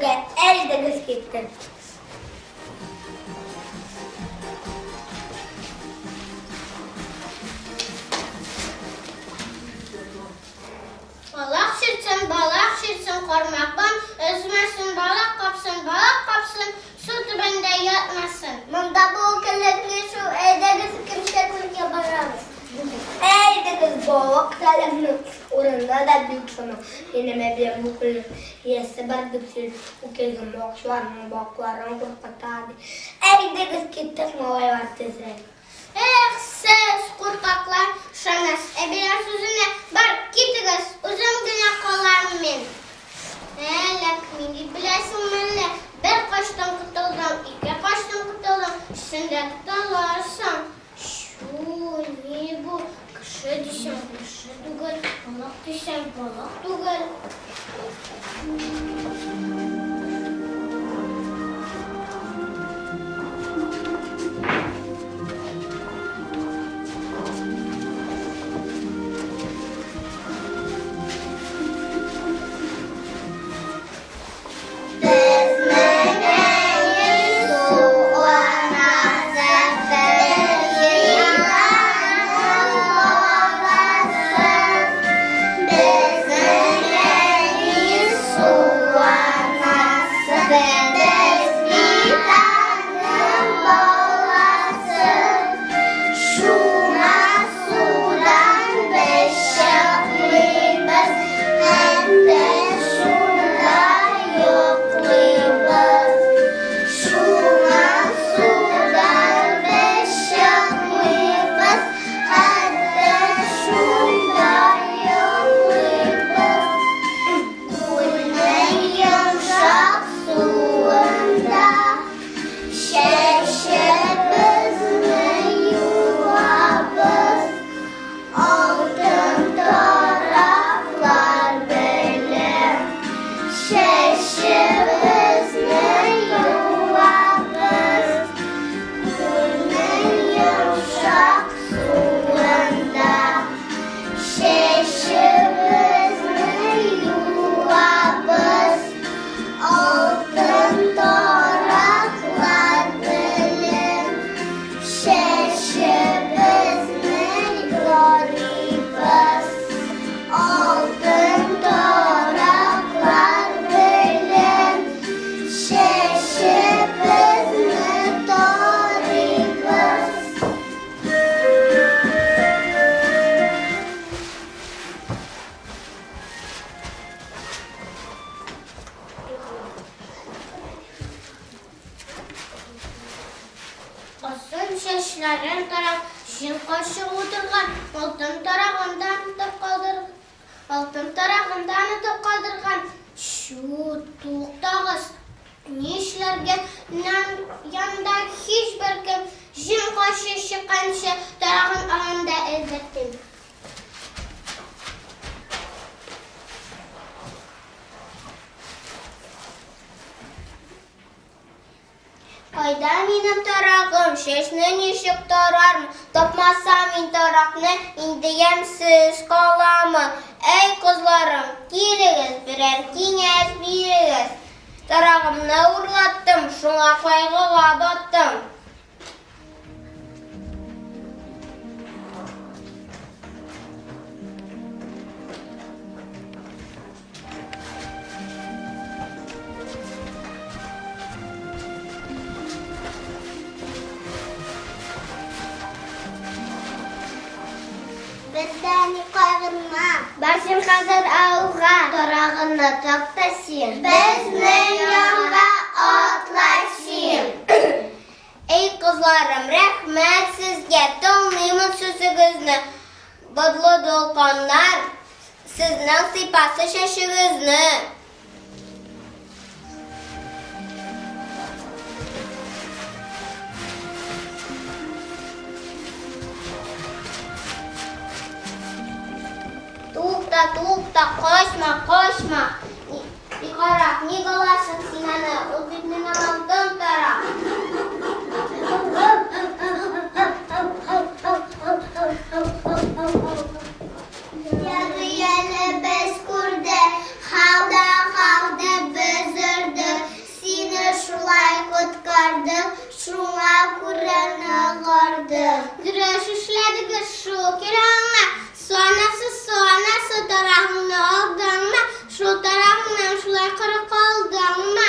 күлгә, әйдәгез киттек. Балак чиртсен, балак чиртсен, кармакбан өзмәсен, балык капсын, балык капсын, су төбендә ятмасын. Монда бу көнлекне шул әйдәгез икенче күлгә барабыз. Әйдәгез балык таләпнең урынына да бик шуны. Минем әбием бу күлнең иясе бар дип сөйли. Ул килгән балыкчыларның балыкларын куркыта ди. Әйдәгез киттек малайлар тизрәк. Эх, сез, куркаклар, ышанасыз әбиләр сүзенә. Бар, китегез, үзем генә калам мин. Эләкми дип беләсеңме әллә? Бер качтың, котылдың, ике качтың, котылдың, өчесен дә тоталарсың. Чү, ни бу? Кеше дисәң, кеше түгел, балык дисәң, балык түгел. Озын чәчләрен тарап, җил каршы утырган, алтын тарагын да онытып калдыр, алтын тарагын да онытып калдырган. Чү, туктагыз! Ни эшләргә? Янда һичбер кем җен каршы чыкканчы тарагын алам да эзләтим. Кайда минем тарагым, чәчне ничек тарармын? Тапмасам мин таракны, инде ямьсез каламын. Әй, кызларым, килегез, берәр киңәш бирегез. Тарагымны урлаттым, шуңа кайгыга баттым. Бердәни кайгырма. Бар син хәзер авылга. Тарагыңны тап та син. Безнең янга атла син. Эй, кызларым, рәхмәт сезгә, тыңлыймын сүзегезне. Бодлы дулкыннар сезнең сыйпасы чәчегезне. Тукта, тукта, качма, качма. Ни карак, ник аласың син аны? Ул бит минем алтын тарак. Ярый әле без күрдек, Хау да хау дип без өрдек. бардык. Дөрес эшләдегез, шул кирәк аңа. Су анасы, су анасы, тарагыңны алдыңмы? Шул тарагыңнан шулай коры калдыңмы?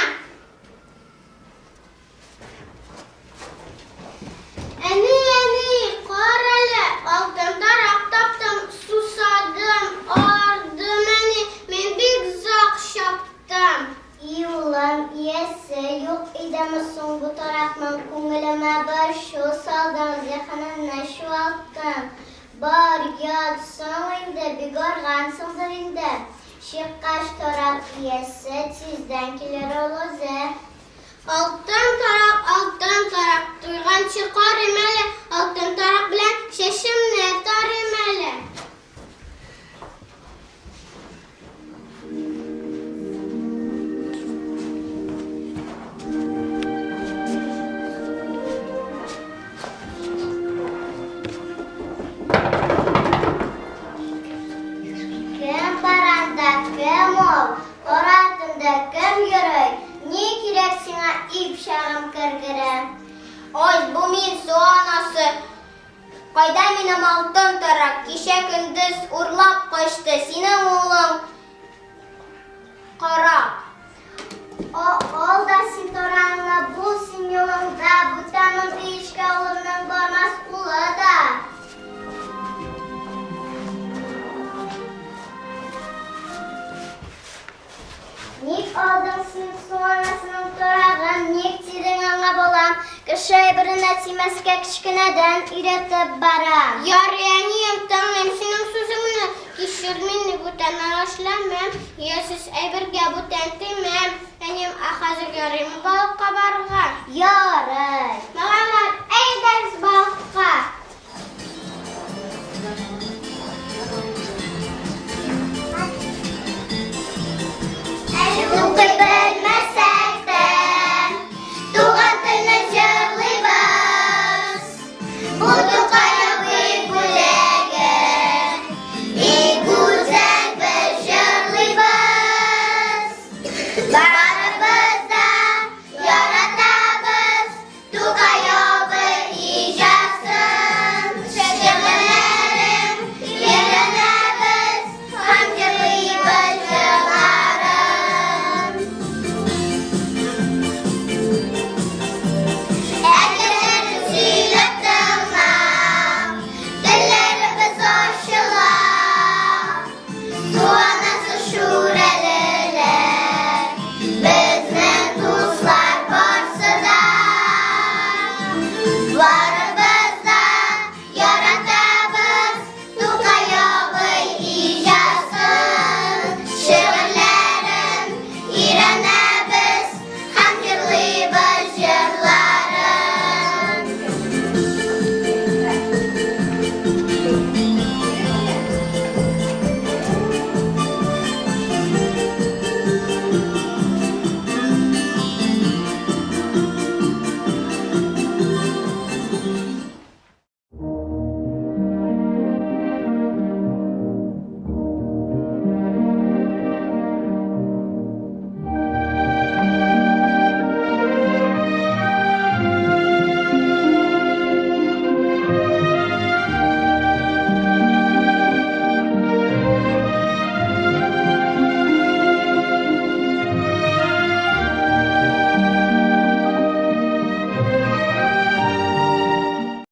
Әни, әни, карале, алтын тарак таптым, сусадым, ардым, әни, мин бик озак чаптым. И улым, иясе юк идеме соң бу таракның? Күңелемә борчу салдың, зиһенемне чуалттың. Бар, ят, соң инде, бик аргансыңдыр инде. Чыккач, тарак иясе тиздән килер ул үзе. Алтын тарак, алтын тарак, туйганчы карыйм әле, алтын тарак белән чәчемне тарыйм әле. Кем бар анда, кем ул? Кара төндә кем йөри? Ни кирәк сиңа, и пычагым кергере? Ой, бу мин, су анасы. Кайда минем алтын тарак? Кичә көндез урлап качты синең улың Карак. Ал да син тарагыңны, бул син юлыңда, бүтән мондый эшкә улымның бармас кулы да. Ник алдың син су анасының тарагын, ник тидең аңа, балам? Кеше әйберенә тимәскә кечкенәдән өйрәтеп барам. Ярый, әнием, тыңлыйм синең сүзеңне. Кичер мине, бүтән алай эшләмәм. Иясез әйбергә бүтән тимәм. Әнием, ә хәзер ярыймы балыкка барырга? Ярый. Балалар, әйдәгез!